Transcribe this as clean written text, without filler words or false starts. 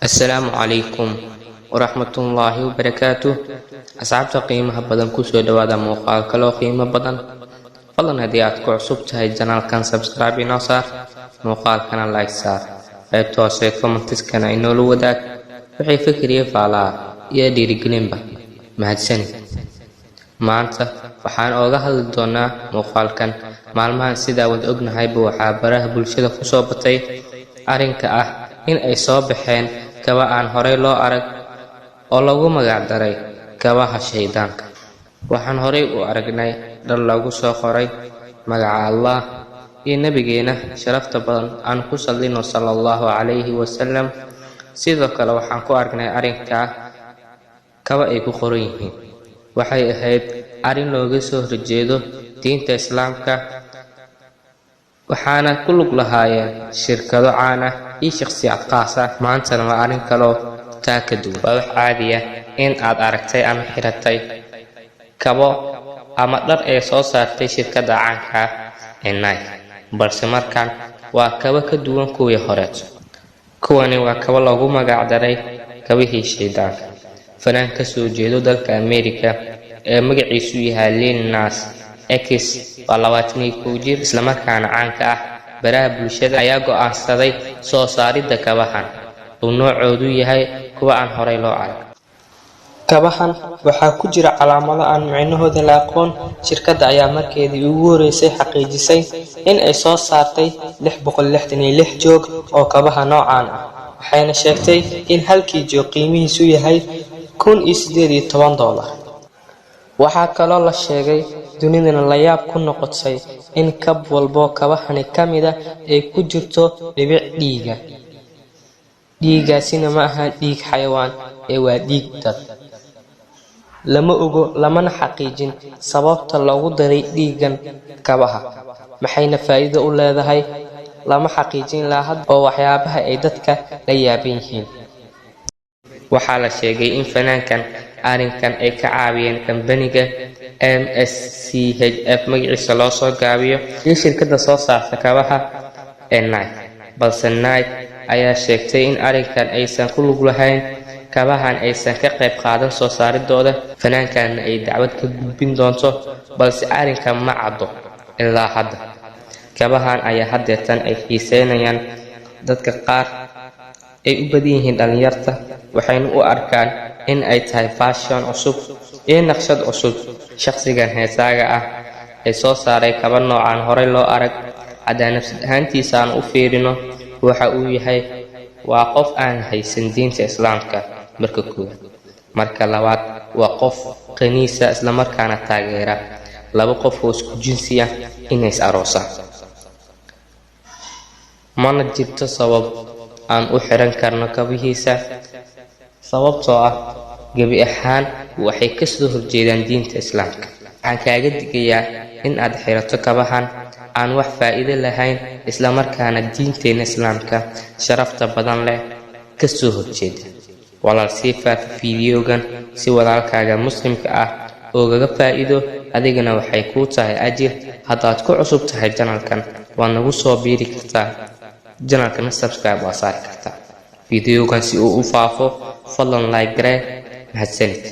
Assalaamu calaykum waraxmatullaahi wabarakaatuh. Asxaabta qiimaha badan, kusoo dhawaada muuqaal kaloo qiimo badan. Fadlan, haddii aad ku cusub tahay channelkan, subscribe inoo saar, muuqaalkana like saar, qaybta hoose commentiskana inoola wadaag wixii fikir iyo faalaha iyo dhiirigelinba. Mahadsani. Maanta waxaan ooga hadli doonaa muuqaalkan: maalmahan, sidaa wad ognahayba, waxaa baraha bulshada kusoo batay arrinka ah in ay soo baxeen kaba aan horey loo arag oo lagu magac daray kabaha shaydaanka. Waxaan horey u aragnay dhar lagu soo qoray magaca Allah iyo nabigeena sharafta badan aan ku sallino, sala Allahu calayhi wasalam. Sidoo kale waxaan ku aragnay arrinkaa kaba ay ku qoran yihiin. Waxay ahayd arrin looga soo horjeedo diinta Islaamka, waxaana ku lug lahaayeen shirkado caan ah iyo shakhsiyaad qaas ah. Maantana waa arrin kaloo taa ka duwan. Waa wax caadi ah in aad aragtay ama xiratay kabo ama dhar ay soo saartay shirkadda caanka ah ee Nike, balse markan waa kabo ka duwan kuwii horeeto. Kuwani waa kabo loogu magac daray kabihii shaydaanka. Fanaan ka soo jeedo dalka America ee magaciisu yahay Lil Nas X, waa 21 jir, islamarkaana caanka ah baraha bulshada, ayaa go'aansaday soo saaridda kabahan uu noocoodu yahay kuwa aan horey loo arag. Kabahan waxaa ku jira calaamado aan micnahooda la aqoon. Shirkadda ayaa markeedii ugu horeysay xaqiijisay in ay soo saartay 666 joog oo kabaha noocan ah, waxayna sheegtay in halkii joog qiimihiisu yahay $1,018. Waxaa kaloo la sheegay, dunidana la yaab ku noqotay, in kab walboo kabahani ka mida ay ku jirto dhibic dhiiga. Dhiiggaasina ma aha dhiig xayawaan ee waa dhiig dad. Lama ogo lamana xaqiijin sababta loogu daray dhiiggan kabaha, maxayna faa'iido u leedahay, lama xaqiijin ilaa hadda, oo waxyaabaha ay dadka la yaaban yihiin. Waxaa la sheegay in fanaankan arrinkan ay ka caawiyeen kambaniga MSCHF magaciisa loo soo gaabiyo iyo shirkadda soo saarta kabaha ee Nike, balse Nike ayaa sheegtay in arrinkan aysan ku lug lahayn, kabahan aysan ka qayb qaadan soo saaridooda, fanaankanna ay dacwad ka gudbin doonto, balse arrinkan ma caddo ilaa hadda. Kabahan ayaa haddeertan ay xiiseynayaan dadka qaar ay u badan yihiin dhalinyarta, waxayna u arkaan in ay tahay fashion cusub iyo naqshad cusub. Shaqsigan heesaaga ah ee soo saaray kaba noocaan horey loo arag, haddaan nafsad ahaantiisa aan u fiirino, waxa uu yahay waa qof aan haysan diinta Islaamka marka koowaad. Marka labaad, waa qof qaniisa, islamarkaana taageera laba qof oo isku jinsi ah inay is aroosaan. Mana jirto sabab aan u xiran karno kabihiisa, sababtoo ah gebi ahaan waxay kasoo horjeedaan diinta Islaamka. Waxaan kaaga digayaa in aad xirato kabahan aan wax faa'iido lahayn, islamarkaana diinteena Islaamka sharafta badan leh kasoo horjeeda. Walaal, sii faafi fiidiyogan si walaalkaaga Muslimka ah oogaga faa'iido, adigana waxay kuu tahay ajir. Haddaad ku cusub tahay channelkan, waad nagu soo biiri kartaa channelkana, subscribe waa saari kartaa. Fiidiyogan si uu u faafo, fadlan like garee. Mahadsanid.